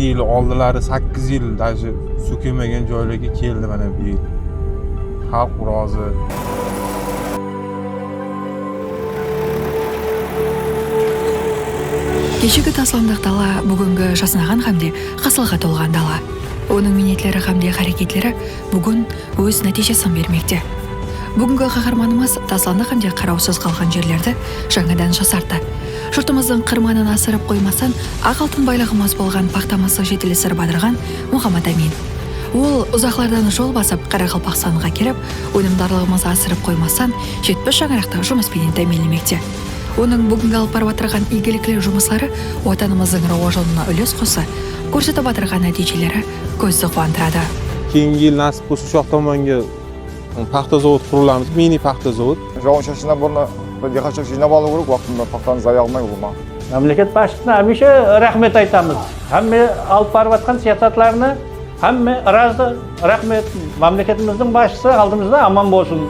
7 yil oldilari 8 yil даже suv kelmagan joylarga keldi mana bu yil. Xalq rozi. Keshegi taslandıq dala búgingi jasnaǵan hámde hasılǵa tolǵan dala. Onıń miynetleri hámde háreketleri búgin óz nátiyjesin bermekte. Búgingi qaharmanımız taslandıq hámde qarawsız qalǵan jerlerdi jańadan jasarttı. Jurtımızdıń qırmanın asırıp qoymastan, aq altın baylıǵımız bolǵan paxtamızdı jetilistirip atırǵan Muhammad Amin. Ol uzaqlardan jol basıp Qaraqalpaqstanǵa kelip, ónimdarlıǵımızdı asırıp qoymastan, 70 shańaraqtı jumıs penen támiyinlemekte. Onıń búgingi alıp barıp atırǵan iygilikli jumısları Watanımızdıń rawajlanıwına úles qossa, kórsetip atırǵan nátiyjeleri kózdi quwandıradı. Keyingi yil nasib bo'lsa shu yoq tomonga paxta zavod qurilamiz, mini paxta zavod. Жауын-шашыннан бұрын диқаншылық жинап алу керек, уақытында пахтаны зая қылмай ұлыма. Мемлекет басшысына һәмише рахмет айтамыз. Һәмме алып барып жатқан саясатларына һәмме разы, рахмет. Мемлекетіміздің басшысы алдымызда аман болсын.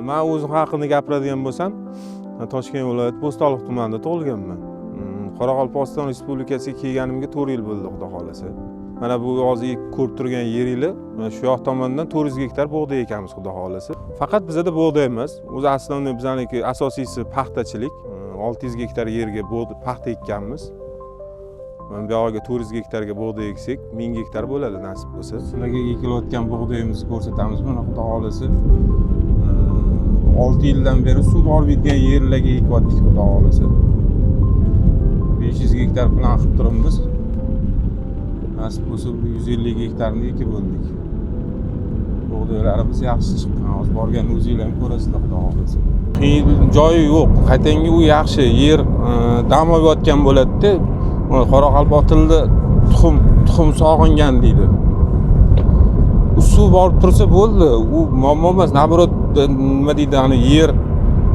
Man o'zim haqimda gapiradigan bo'lsam, Toshkent viloyati Bo'stonliq tumanida tug'ilganman. Qoraqalpog'iston Respublikasiga kelganimga 4 yil bo'ldi, xudo xohlasa. Mana bu hozir ko'rib turgan yeringlar, mana shu yoq tomondan 400 gektar bug'doy ekamiz, xudo xohlasa. Faqat bizada bug'doy emas, o'zi aslida bizaniki asosiysi paxtachilik. 600 gektar yerga bug'doy paxta ekkanmiz. Mana bu yog'iga 400 gektarga bug'doy eksak, 1000 gektar bo'ladi nasib bo'lsa. Sizlarga ekilayotgan bug'doyimizni ko'rsatamiz, mana xudo xohlasa. 6 yildan beri suv borib yetgan yerlarga ekyaptik, xudo xohlasa. 500 gektar plan qilib turibmiz. Nasib bo'lsa bir 150 gektarni ekib bo'ldik. Bug'doylarimiz yaxshi chiqqan. Hozir borganda o'zinglar ham ko'rasizlar, xudo xohlasa. Qiyin joyi yo'q. Qaytanga u yaxshi yer, dam olib yotgan bo'ladi-da. Qoraqalpoq tilida tuxum sog'ingan deydi. U suv borib tursa bo'ldi, u muammo emas. Naоборот, nima deydi, ani yer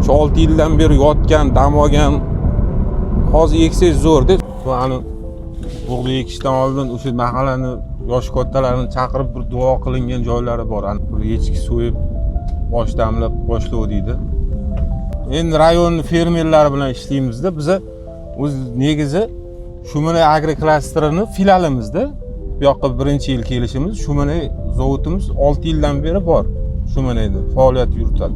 shu 6 yildan beri yotgan, dam olgan. Hozir eksangiz zo'r-da. Bu ani bug'doy ekishdan oldin o'sha mahallani yosh kattalarini chaqirib bir duo qilingan joylari bor. Ani bir echki so'yib, osh damlab boshlov deydi. Endi rayon fermerlari bilan ishlaymizda. Biza o'z negizi Shumanay agroklasterini filialimizda. Bu yoqqa birinchi yil kelishimiz, Shumanay zavodimiz 6 yildan beri bor. Shumanayda faoliyat yuritadi.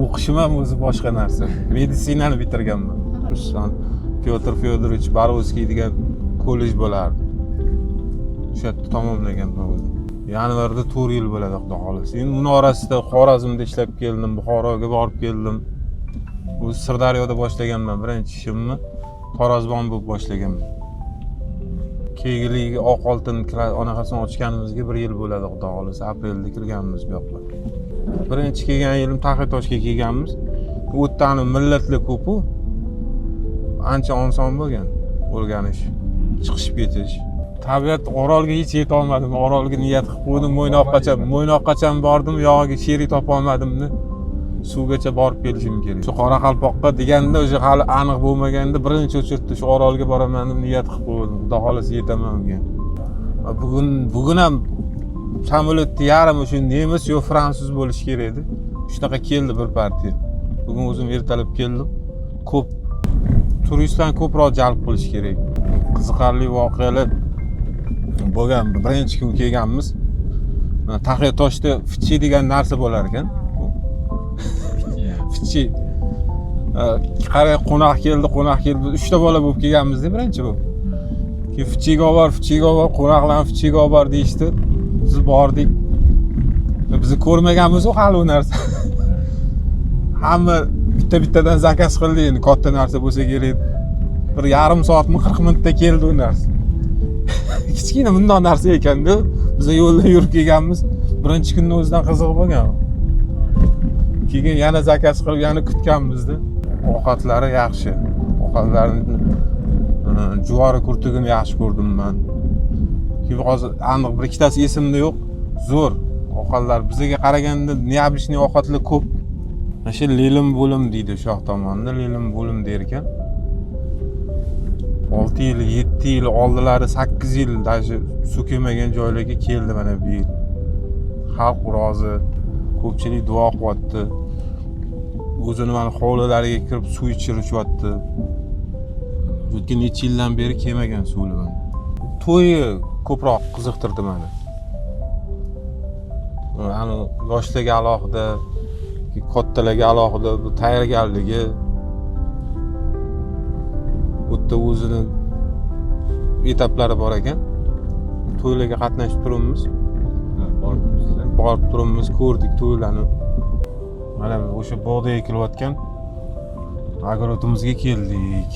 O'qishim ham o'zi boshqa narsa. Meditsinani bitirganman. Pyotr Fyodorovich Borovskiy degan kollej bo'lardi. O'sha yerda tamomlaganman o'zim. Yanvarda 4 yil bo'ladi, xudo xohlasa. Endi uni orasida Xorazmda ishlab keldim, Buxoroga borib keldim. O'zi Sirdaryoda boshlaganman birinchi ishimni. Tarazbon bo'lib boshlaganman. Kegirligiga oq oltin anaqasini ochganimizga 1 yil bo'ladi, xudo xohlasa. Aprelda kirganmiz bu yoqqa. Birinchi kelgan yilim Taxitoshga kelganmiz. U yerda millatlar ko'p-u. Ancha oson bo'lgan o'rganish, chiqishib ketish. Tabiat Orolga hech yeta olmadim. Orolga niyat qilib qo'ydim, Mo'ynoqqacha bordim, yog'iga sherik topa olmadimni. Suvgacha borib kelishim kerak. Shu Qoraqalpoqqa deganda o'sha hali aniq bo'lmaganda birinchi очередda shu Orolga boraman deb niyat qilib qo'ydim. Xudo xohlasa yetaman unga. Bugun ham samolyotda yarmi o'sha nemis yo fransuz bo'lishi kerak edi. Shunaqa keldi bir partiya. Bugun o'zim ertalab keldim. Ko'p turistlarni ko'proq jalb qilish kerak. Qiziqarli voqealar bo'lgan. Birinchi kun kelganmiz. Taxitoshda fichi degan narsa bo'lar ekan. Fichi. Qarang, qo'noq keldi, qo'noq keldi. 3 ta bola bo'lib kelganmiz-da birinchi bo'lib. Keyin fichiga olib bor, fichiga olib bor, qo'noqlarni fichiga olib bor deyishdi. Biz bordik. Bizni ko'rmaganmiz u hali u narsa. Hamma bitta-bittadan zakaz qildi, endi katta narsa bo'lsa kerak. Bir yarim soatmi 40 minutda keldi u narsa. Kichkina bundoq narsa ekanda, biz yo'lda yurib kelganmiz. Birinchi kunni o'zidan qiziq bo'lgan. Keyin yana zakaz qilib, yana kutganmizda. Ovqatlari yaxshi. Ovqatlarini juvari kurtugini yaxshi ko'rdim men. Keyin hozir aniq bir ikkitasi esimda yo'q. Zo'r ovqatlar. Bizga qaraganda необычный ovqatlar ko'p. Mana shu lelim bo'lim deydi o'sha yoq tomonda, lelim bo'lim der ekan. 6 yil, 7 yil oldilari 8 yil даже suv kelmagan joylarga keldi mana bu yil. Xalq rozi, ko'pchilik duo qilyapti. O'zini mana hovlilariga kirib suv ichirishyapti. Bu yerga necha yildan beri kelmagan suvlar mana. To'yi ko'proq qiziqtirdi mani. Ani yoshlarga alohida, kattalarga alohida bu tayyorgarligi. Bu yerda o'zini etaplari bor ekan. To'ylarga qatnashib turibmiz. Borib turibmiz, ko'rdik to'ylarni. Mana o'sha bug'doy ekilayotgan огород imizga keldik.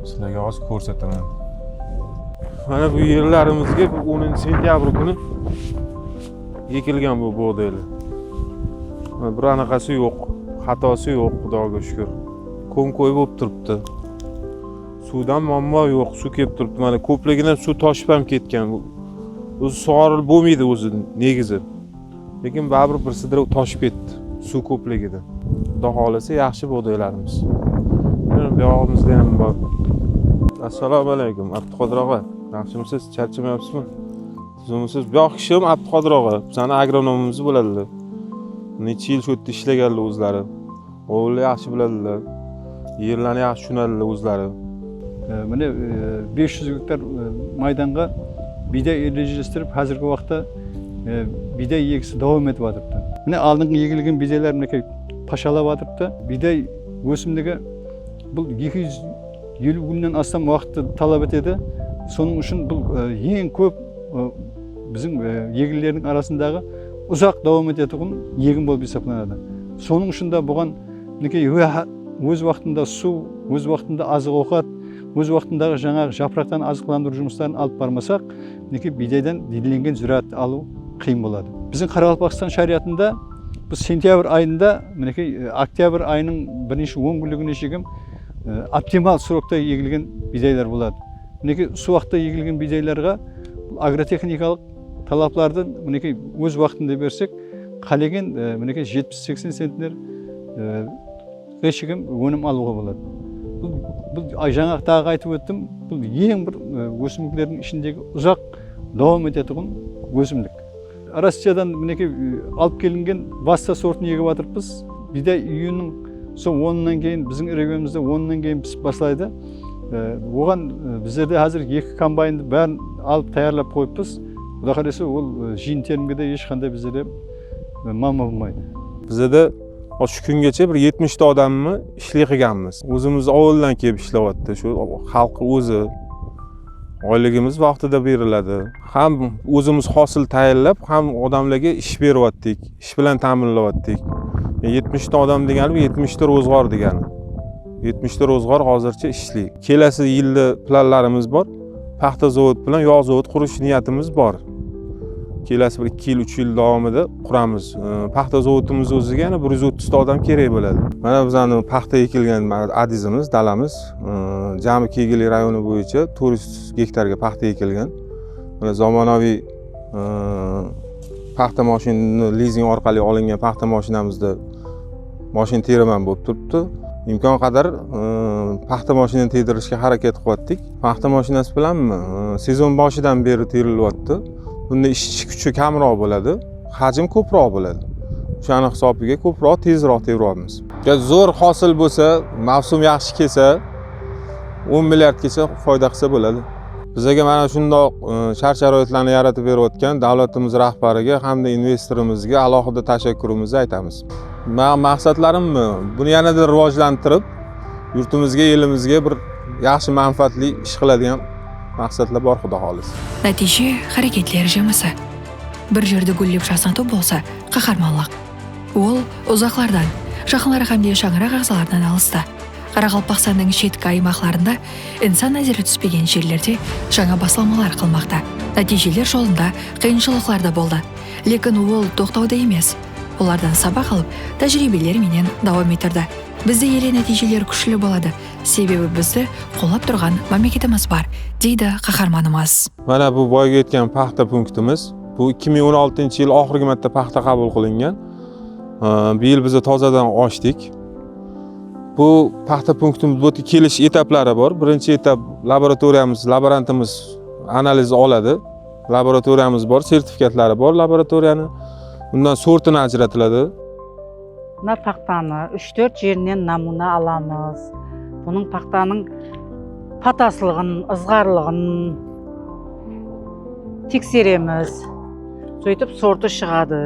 Sizlarga hozir ko'rsataman. Mana bu yerlarimizga bu 10 sentyabr kuni ekilgan bu bug'doylar. Mana bir anaqasi yo'q, xatosi yo'q, Xudoga shukr. Ko'm-ko'y bo'lib turibdi. Suvdan muammo yo'q, suv kelib turibdi. Mana ko'pligidan suv toshib ham ketgan. O'zi sug'orilib bo'lmaydi o'zi negizi. Lekin baribir bir sidra toshib ketdi suv ko'pligidan. Xudo xohlasa yaxshi bug'doylarimiz. Mana bu yog'imizda ham bor. Assalomu alaykum, Abduqodir og'a. Yaxshimisiz? Charchamayapsizmi? Tuzukmisiz? Bu yoq kishim Abduqodir og'a, bizani agronomimiz bo'ladilar. Necha yil shu yerda ishlaganlar o'zlari. Ovulni yaxshi biladilar. Yerlarni yaxshi tushunadilar o'zlari. Міне, 500 гектар майданға бидай rejelestirib, қазіргі уақытта бидай егісі давам етіп жатырыпты. Міне, алдыңғы егілген бидайлар мінекей пашалап жатырыпты. Бидай өсімдігі бұл 250 күннен астам уақытты талап етеді. Соның үшін бұл ең көп біздің егінлердің арасындағы ұзақ давам ететұғын егін болып есептелінеді. Соның үшін де бұған мінекей өз уақытында су, өз уақытында азық ауқат, өз уақытындағы жаңағы жапырақтан азықтандыру жұмыстарын алып бармасақ, мінекей бидайдан дәлелденген зүраат алу қиын болады. Біздің Қарақалпақстан шариатында біз сентябрь айында, мінекей октябрь айының бірінші 10 күндігіне шейін оптимал срокта егілген бидайлар болады. Мінекей сол уақытта егілген бидайларға агротехникалық талапларды мінекей өз уақытында берсек, қалеген мінекей 70-80 центнер шейін өнім алуға болады. Бұл жаңа тағы айтып өттім, бұл ең бір өсімдіктердің ішіндегі ұзақ давам ететұғын өсімдік. Россиядан мінекей алып келінген Васса сортын егіп жатырмыз. Бидай июньнің сол 10-ынан кейін, біздің регионымызда 10-ынан кейін пісіп бастайды. Оған біздерде қазір екі комбайнды бәрін алып даярлап қойыппыз. Құдай қаласа, ол жиын терімге де ешқандай біздерде muammo bo'lmaydi. Bizada shu kungacha bir 70 ta odamni ishli qilganmiz. O'zimiz ovuldan kelib ishlayapti. Shu xalq o'zi, oyligimiz vaqtida beriladi. Ham o'zimiz hosil tayinlab, ham odamlarga ish beryaptik, ish bilan ta'minlayaptik. 70 ta odam degani bu 70 ta ro'zg'or degani. 70 ta ro'zg'or hozircha ishli. Kelasi yilda planlarimiz bor. Paxta zavod bilan yog' zavod qurish niyatimiz bor. Kelasi bir 2 yil, 3 yil davomida quramiz. Paxta zavodimiz o'ziga yana 130 ta odam kerak bo'ladi. Mana bizani paxta ekilgan mana adizimiz, dalamiz, jami Kegeyli rayoni bo'yicha 400 gektarga paxta ekilgan. Mana zamonaviy paxta mashinani lizing orqali olingan paxta mashinamizda moshin teraman bo'lib turibdi. Imkon qadar paxta mashinani terdirishga harakat qilyaptik. Paxta mashinasi bilanmi? Sezon boshidan beri terilyapti. Bunda ishchi kuchi kamroq bo'ladi, hajm ko'proq bo'ladi. O'shani hisobiga ko'proq, tezroq teryapmiz. Zo'r hosil bo'lsa, mavsum yaxshi kelsa, 10 milliardgacha foyda qilsa bo'ladi. Bizaga mana shundoq shart sharoitlarni yaratib berayotgan davlatimiz rahbariga hamda investorimizga alohida tashakkurimizni aytamiz. Man maqsadlarimmi? Buni yanada rivojlantirib, yurtimizga, elimizga bir yaxshi manfaatli ish qiladigan maqsadlar bor, Xudo xohlasa. Нәтиже – әрекеттер жемісі. Бір жерді гүлдеп жаснату болса, қаһарманлық. Ол ұзақлардан, жақындары һәм де шаңырақ ағзаларынан алыста. Қарақалпақстанның шеткі аймақларында, инсан нәзері түспеген жерлерде жаңа басламалар қылмақта. Нәтижелер жолында қиыншылықтар да болды. Лекін ол тоқтауда емес. Олардан сабақ алып, тәжірибелер менен давам етірді. Бізде еле нәтижелер күшлі болады. Себебі бізді қолдап тұрған мемлекетіміз бар, дейді қаһарманымыз. Mana bu boyagi aytgan paxta punktimiz. Bu 2016 yil oxirgi marta paxta qabul qilingan. Bu yil biz tozadan ochdik. Bu paxta punktimiz, bu yerga kelish etaplari bor. Birinchi etap laboratoriyamiz, laborantimiz analiz oladi. Laboratoriyamiz bor, sertifikatlari bor laboratoriyani. Undan sortini ajratiladi. Мына пақтаны 3-4 жерінен намуна аламыз. Бұның пақтаның патасылығын, ызғарлығын тексереміз. Сөйтіп сорты шығады.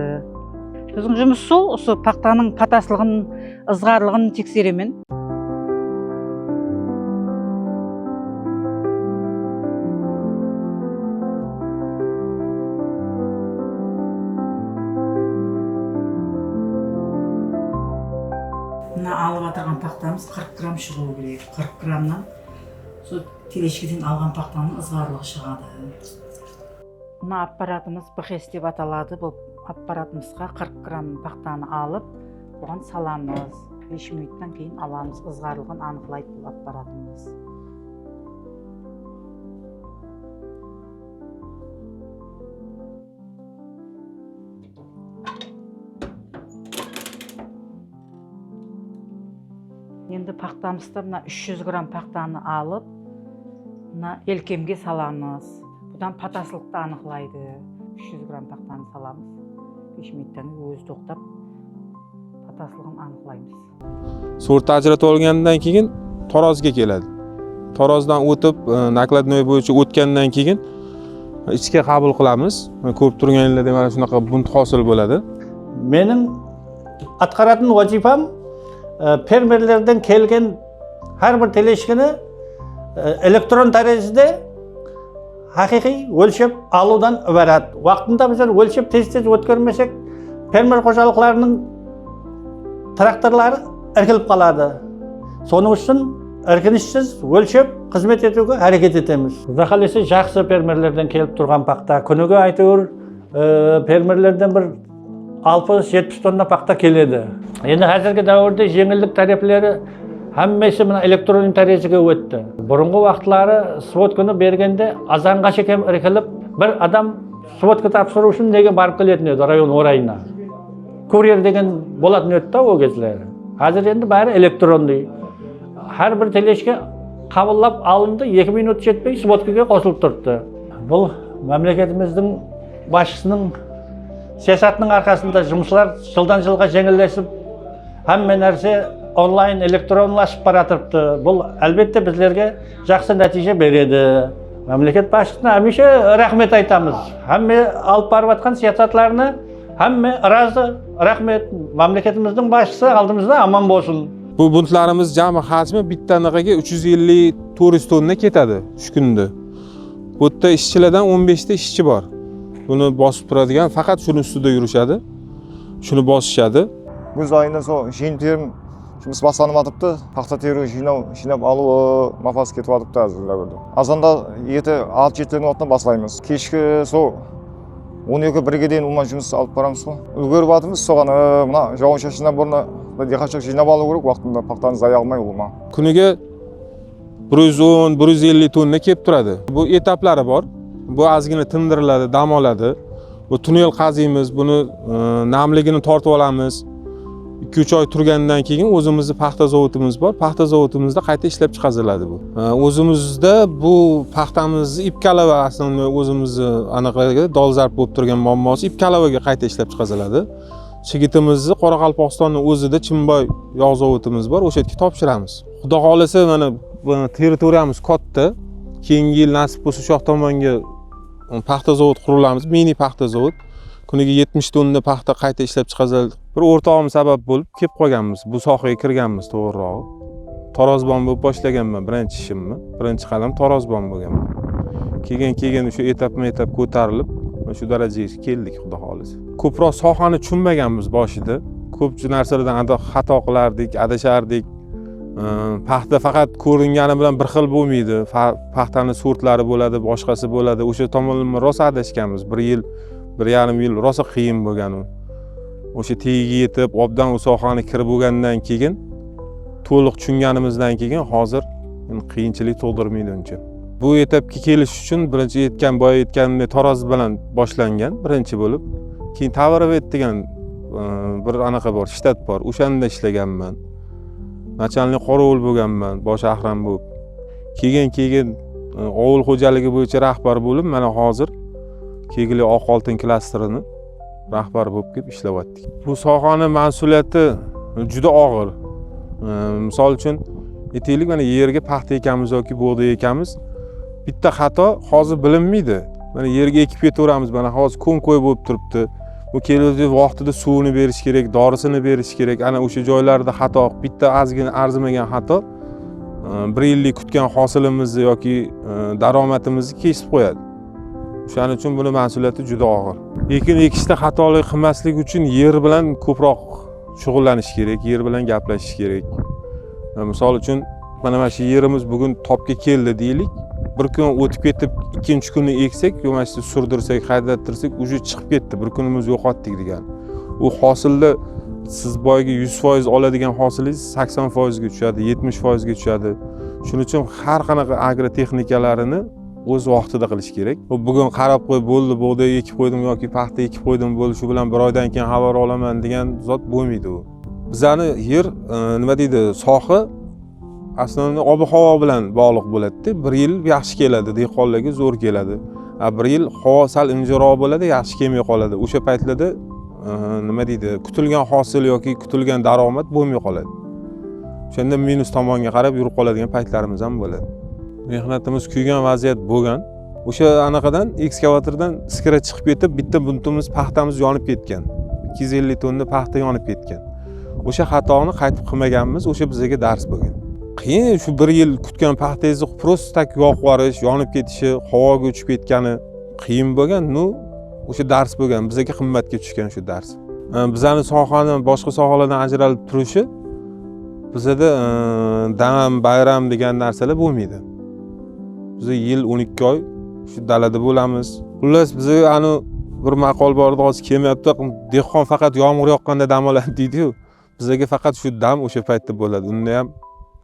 Біздің жұмыс сол, осы пақтаның патасылығын, ызғарлығын тексеремін. Мына алып отырған пақтамыз 40 грамм шығу керек. 40 граммнан сол телешкеден алған пақтаның ызғарлығы шығады. Мына аппаратымыз БХС деп аталады. Бұл аппаратымызға 40 грамм пақтаны алып, бұған саламыз. 5 минуттан кейін аламыз. Ызғарлығын анықтайды бұл аппаратымыз. Енді пақтамызды мына 300 грамм пақтаны алып, мына елкемге саламыз. Бұдан патасылықты анықтайды. 300 грамм пақтаны саламыз. 5 минуттан кейін өзі тоқтап, патасылығын анықтаймыз. Sort ajratib olgandan keyin tarozga keladi. Tarozdan o'tib, nakladnoy bo'yicha o'tgandan keyin ichga qabul qilamiz. Ko'rib turganinglardek mana shunaqa bunt hosil bo'ladi. Менің атқаратын вазифам фермерлерден келген әрбір телешкіні электрон тәрізде хақиқи өлшеп алудан ибарат. Уақытында біздер өлшеп тез-тез өткермесек, фермер қожалықларының тракторлары іркіліп қалады. Соның үшін іркінішсіз өлшеп қызмет етуге әрекет етеміз. Құдай қаласа, жақсы фермерлерден келіп тұрған пақта. Күніге әйтеуір фермерлерден бір 60-70 тонна пақта келеді. Енді қазіргі дәуірде жеңілдік тарифлері әммесі мына электронный тәрізіге өтті. Бұрынғы уақытлары сводканы бергенде азанға шекем іркіліп, бір адам сводка тапсыру үшін неге барып келетін еді район орайына. Курьер деген болатын еді да ол кездері. Қазір енді бәрі электронный. Әрбір телешке қабылдап алынды, 2 минут жетпей сводкаға қосылып тұрды. Бұл мемлекетіміздің басшысының саясатының арқасында жұмысшылар жылдан жылға жеңілдесіп, әмме нәрсе онлайн электронлашып бара жатырыпты. Бұл әлбетте біздерге жақсы нәтиже береді. Мемлекет басшысына әмеше рахмет айтамыз. Әмме алып барып жатқан саясатларына әмме разы, рахмет. Мемлекетіміздің басшысы алдымызда аман болсын. Bu buntlarimiz jami hajmi bitta anaqaga 350-400 tonna ketadi shu kunda. Bu yerda ishchilardan 15 ta ishchi bor. Buni bosib turadigan, faqat shuni ustida yurishadi. Shuni bosishadi. Күз айында сол жиын терім жұмыс басталып жатыпты. Пақта теру, жинау, жинап алу мафасы кетіп жатыпты әзір дәуірде. Азанда ерте 6-7-ден уақытынан бастаймыз. Кешкі сол 12-1-ге дейін ұлман жұмыс алып барамыз ғой. Үлгеріп жатырмыз соған, мына жауын шашыннан бұрын диқаншылық жинап алу керек уақытында, пақтаны зая алмай ұлма. Kuniga 110-150 tonna kelib turadi. Bu etaplari bor. Bu ozgina tindiriladi, dam oladi. Bu tunnel qaziymiz, buni namligini tortib olamiz. 2-3 oy turgandan keyin o'zimizni paxta zavodimiz bor. Paxta zavodimizda qayta ishlab chiqariladi bu. O'zimizda bu paxtamizni ipkalava aslida o'zimizni anaqaga dolzarb bo'lib turgan muammosi ipkalavaga qayta ishlab chiqariladi. Chigitimizni Qoraqalpog'istonning o'zida Chimboy yog' zavodimiz bor, o'sha yerga topshiramiz. Xudo xohlasa mana territoriyamiz katta. Keyingi yil nasib bo'lsa shu yoq tomonga paxta zavod qurilamiz, mini paxta zavod. Kuniga 70 tonna paxta qayta ishlab chiqariladi. Bir o'rtog'im sabab bo'lib kelib qolganmiz, bu sohaga kirganmiz to'g'rirog'i. Tarozbon bo'lib boshlaganman birinchi ishimni. Birinchi qadam tarozbon bo'lganman. Keyin o'sha etapma-etap ko'tarilib, shu darajaga keldik xudo xohlasa. Ko'proq sohani tushunmaganmiz boshida. Ko'p narsalardan xato qilardik, adashardik. Paxta faqat ko'ringani bilan bir xil bo'lmaydi. Paxtani sortlari bo'ladi, boshqasi bo'ladi. O'sha tomonlama rosa adashganmiz. 1 yil, 1,5 yil rosa qiyin bo'lgan u. O'sha tagiga yetib, obdan u sohani kirib bo'lgandan keyin, to'liq tushunganimizdan keyin hozir qiyinchilik tug'dirmaydi uncha. Bu etapga kelish uchun birinchi yetgan, boya aytganimdek taroz bilan boshlangan birinchi bo'lib. Keyin Tavrovet degan bir anaqa bor, shtat bor. O'shanda ishlaganman. Nachalnik qorovul bo'lganman, bosh ahram bo'lib. Keyin ovul xo'jaligi bo'yicha rahbar bo'lib, mana hozir Kegli oq oltin klasterini rahbar bo'lib kelib ishlayaptik. Bu sohani mas'uliyati Juda og'ir. Misol uchun aytaylik, mana yerga paxta ekamiz yoki bug'doy ekamiz. Bitta xato hozir bilinmaydi. Mana yerga ekib ketaveramiz, mana hozir ko'm-ko'y bo'lib turibdi. Bu keluvchi vaqtida suvini berish kerak, dorisini berish kerak. Ana o'sha joylarda xato, bitta ozgina arzimagan xato bir yillik kutgan hosilimizni yoki daromadimizni kesib qo'yadi. O'shaning uchun buni mas'uliyati juda og'ir. Ekin ekishda xatolik qilmaslik uchun yer bilan ko'proq shug'ullanish kerak, yer bilan gaplashish kerak. Misol uchun mana shu yerimiz bugun topga keldi deylik. Bir kun o'tib ketib, ikkinchi kuni eksak, yo mana shu surdirsak, haydattirsak, уже chiqib ketdi. Bir kunimiz yo'qotdik degan. U hosilni siz boyagi 100% oladigan hosilingiz 80% ga tushadi, 70% ga tushadi. Shuning uchun har qanaqa agrotexnikalarini o'z vaqtida qilish kerak. Bugun qarab qo'yib bo'ldi, bug'doy ekib qo'ydim yoki paxta ekib qo'ydim, bo'ldi, shu bilan bir oydan keyin xabar olaman degan zot bo'lmaydi u. Bizani yer, nima deydi, soha aslida ob-havo bilan bog'liq bo'ladi-da. Bir yil yaxshi keladi, dehqonlarga zo'r keladi. Bir yil havo sal injiroq bo'ladi, yaxshi kelmay qoladi. O'sha paytlarda nima deydi, kutilgan hosil yoki kutilgan daromad bo'lmay qoladi. O'shanda minus tomonga qarab yurib qoladigan paytlarimiz ham bo'ladi. Mehnatimiz kuygan vaziyat bo'lgan. O'sha anaqadan ekskavatordan iskra chiqib ketib, bitta buntimiz paxtamiz yonib ketgan. 250 tonna paxta yonib ketgan. O'sha xatoni qaytib qilmaganmiz, o'sha bizga dars bo'lgan. Qiyin shu bir yil kutgan paxtangizni просто так yoqib yuborish, yonib ketishi, havoga uchib ketgani qiyin bo'lgan. Ну, o'sha dars bo'lgan, bizga qimmatga tushgan shu dars. Bizani sohani boshqa sohalardan ajralib turishi, bizada dam, bayram degan narsalar bo'lmaydi. Biz yil 12 oy shu dalada bo'lamiz. Xullas, bizga ani bir maqol bor edi, hozir kelmayapti. Dehqon faqat yomg'ir yoqqanda dam oladi deydi-yu. Bizga faqat shu dam o'sha paytda bo'ladi. Unda ham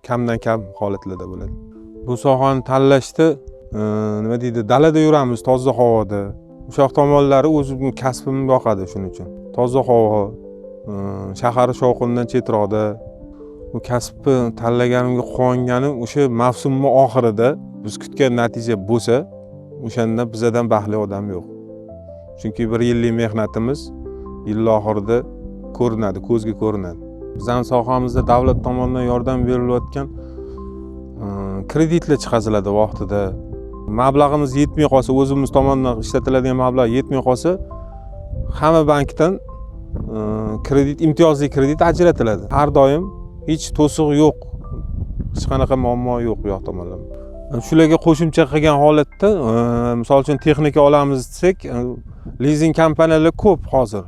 kamdan kam holatlarda bo'ladi. Bu sohani tanlashda, nima deydi, dalada yuramiz, toza havoda. O'sha tomonlari o'zim kasbim yoqadi shuning uchun. Toza havo, shahar shovqinidan chetroqda. Bu kasbni tanlaganimga quvonganim o'sha mavsumni oxirida biz kutgan natija bo'lsa, o'shanda bizadan baxtli odam yo'q. Chunki bir yillik mehnatimiz yil oxirida ko'rinadi, ko'zga ko'rinadi. Bizning sohamizda davlat tomonidan yordam berilayotgan kreditlar chiqaziladi vaqtida. Mablag'imiz yetmay qolsa, o'zimiz tomonidan ishlatiladigan mablag' yetmay qolsa, hamma bankdan kredit, imtiyozli kredit ajratiladi. Har doim hech to'siq yo'q, hech qanaqa muammo yo'q bu yoq tomonlama. Shularga qo'shimcha qilgan holatda, misol uchun texnika olamiz desak, lizing kompaniyalar ko'p hozir.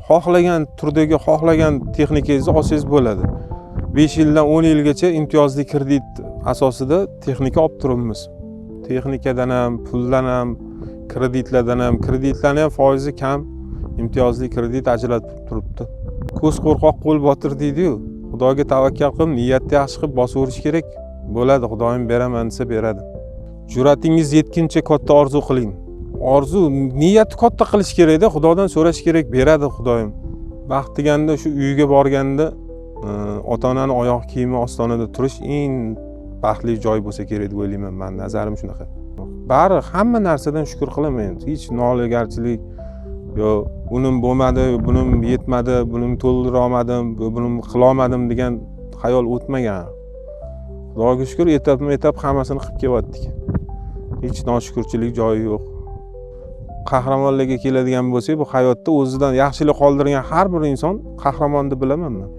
Xohlagan turdagi, xohlagan texnikangizni olsangiz bo'ladi. 5 yildan 10 yilgacha imtiyozli kredit asosida texnika olib turibmiz. Texnikadan ham, puldan ham, kreditlardan ham, kreditlarni ham foizi kam, imtiyozli kredit ajratib turibdi. Ko'z qo'rqoq, qo'l botir deydi-yu. Xudoga tavakkal qilib, niyatni yaxshi qilib bosaverish kerak. Bo'ladi, Xudoyim beraman desa beradi. Jur'atingiz yetguncha katta orzu qiling. Orzu, niyatni katta qilish kerakda, Xudodan so'rash kerak, beradi Xudoyim. Baxt deganda shu uyga borganda ota-onani oyoq kiyimi ostonada turish eng baxtli joy bo'lsa kerak deb o'ylayman men, nazarim shunaqa. Bari hamma narsadan shukr qilaman. Hech noligarchilik yo unim bo'lmadi, bunim yetmadi, bunim to'ldira olmadim, bunim qila olmadim degan xayol o'tmagan. Xudoga shukr, etapma-etap hammasini qilib kelyaptik. Hech noshukurchilik joyi yo'q. Qahramonlarga keladigan bo'lsak, bu hayotda o'zidan yaxshilik qoldirgan har bir inson qahramon deb bilaman men.